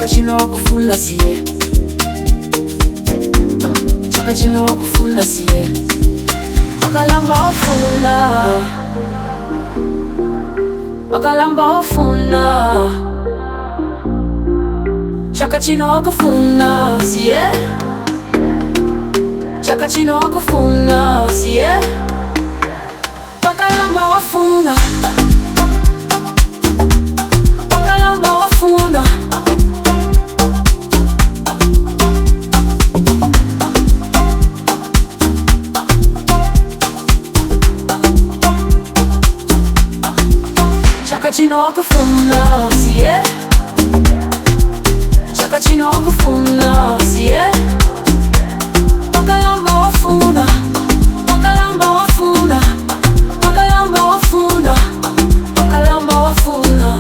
Chaka chino wakufuna siye. Chaka chino wakufuna siye. Wakalamba wafuna. Wakalamba wafuna. Chaka chino wakufuna siye. Chaka chino wakufuna siye. Wakalamba wafuna. Wakalamba wafuna. Chaka chino wakufuna siye. Chaka chino wakufuna siye. Wakalamba wafuna. Wakalamba wafuna. Wakalamba wafuna. Wakalamba wafuna.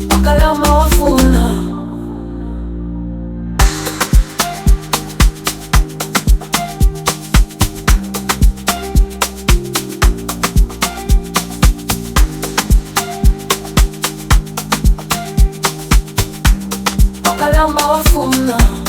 Wakalamba wafuna. Wakalamba wafuna.